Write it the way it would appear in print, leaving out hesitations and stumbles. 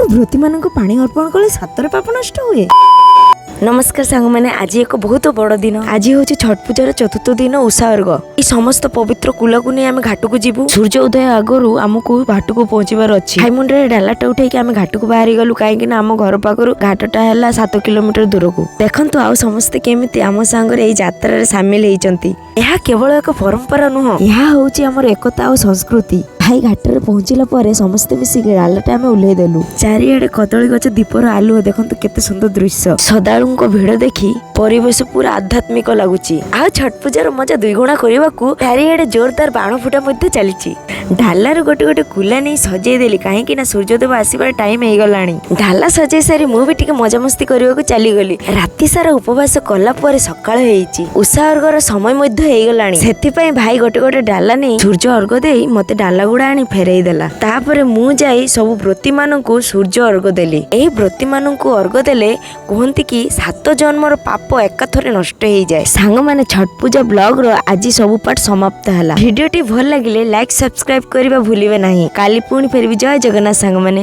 ବ୍ରତୀମାନଙ୍କୁ ପାଣି ଅର୍ପଣ କଲେ ସାତରେ ପାପ ନଷ୍ଟ ହୁଏ। ନମସ୍କାର ସାଙ୍ଗମାନେ, ଆଜି ଏକ ବହୁତ ବଡ଼ ଦିନ। ଆଜି ହେଉଛି ଛଟ ପୂଜାର ଚତୁର୍ଥ ଦିନ, ଉଷା ଅର୍ଘ। ଏଇ ସମସ୍ତ ପବିତ୍ର କୁଲାକୁ ନେଇ ଆମେ ଘାଟକୁ ଯିବୁ। ସୂର୍ଯ୍ୟ ଉଦୟ ଆଗରୁ ଆମକୁ ଘାଟକୁ ପହଞ୍ଚିବାର ଅଛି। ଭାଇ ମୁଣ୍ଡରେ ଡାଲାଟା ଉଠେଇକି ଆମେ ଘାଟକୁ ବାହାରି ଗଲୁ, କାହିଁକି ନା ଆମ ଘର ପାଖରୁ ଘାଟଟା ହେଲା 7 କିଲୋମିଟର ଦୂରକୁ। ଦେଖନ୍ତୁ, ଆଉ ସମସ୍ତେ କେମିତି ଆମ ସାଙ୍ଗରେ ଏଇ ଯାତ୍ରାରେ ସାମିଲ ହେଇଛନ୍ତି। ଏହା କେବଳ ଏକ ପରମ୍ପରା ନୁହଁ, ଏହା ହେଉଛି ଆମର ଏକତା ଆଉ ସଂସ୍କୃତି। ଭାଇ ଘାଟରେ ପହଞ୍ଚିଲା ପରେ ସମସ୍ତେ ମିଶିକି ଡାଲାଟା ଆମେ ଓହ୍ଲେଇ ଦେଲୁ। ଚାରିଆଡେ କଦଳୀ ଗଛ, ଦୀପର ଆଲୁଅ, ଦେଖନ୍ତୁ କେତେ ସୁନ୍ଦର ଦୃଶ୍ୟ। ଶ୍ରଦ୍ଧାଳୁଙ୍କ ଭିଡ ଦେଖି ପରିବେଶ ପୁରା ଆଧ୍ୟାତ୍ମିକ ଲାଗୁଛି। ଆଉ ଛଟ ପୂଜାର ମଜା ଦୁଇଗୁଣା କରିବାକୁ ଚାରିଆଡେ ଜୋରଦାର ବାଣ ଫୁଟା ମଧ୍ୟ ଚାଲିଛି। ଡାଲାରୁ ଗୋଟେ ଗୋଟେ କୁଲା ନେଇ ସଜେଇ ଦେଲି, କାହିଁକି ନା ସୂର୍ଯ୍ୟଦେବ ଆସିବାର ଟାଇମ ହେଇଗଲାଣି। ଡାଲା ସଜେଇ ସାରି ମୁଁ ବି ଟିକେ ମଜାମସ୍ତି କରିବାକୁ ଚାଲିଗଲି। ରାତି ସାରା ଉପବାସ କଲା ପରେ ସକାଳ ହେଇଛି, ଉଷା ଅର୍ଘର ସମୟ ମଧ୍ୟ ହେଇଗଲାଣି। ସେଥିପାଇଁ ଭାଇ ଗୋଟେ ଗୋଟେ ଡାଲା ନେଇ ସୂର୍ଯ୍ୟ ଅର୍ଘ ଦେଇ ମତେ ଡାଲା ଗୁଡା ଆଣି ଫେରେଇ ଦେଲା। ତାପରେ ମୁଁ ଯାଇ ସବୁ ବ୍ରତୀ ମାନଙ୍କୁ ସୂର୍ଯ୍ୟ ଅର୍ଘ ଦେଲି। ଏହି ବ୍ରତୀ ମାନଙ୍କୁ ଅର୍ଘ ଦେଲେ କୁହନ୍ତି କି ସାତ ଜନ୍ମର ପାପ ଏକାଥରେ ନଷ୍ଟ ହେଇଯାଏ। ସାଙ୍ଗମାନେ, ଛଟ ପୂଜା ବ୍ଲଗ ର ଆଜି ସବୁ ପାର୍ଟ ସମାପ୍ତ ହେଲା। ଭିଡିଓଟି ଭଲ ଲାଗିଲେ ଲାଇକ୍, ସବସ୍କ୍ରାଇବ କରିବା ଭୁଲିବେ ନାହିଁ। କାଲି ପୁଣି ଫେରିବି। ଜୟ ଜଗନ୍ନାଥ ସାଙ୍ଗମାନେ।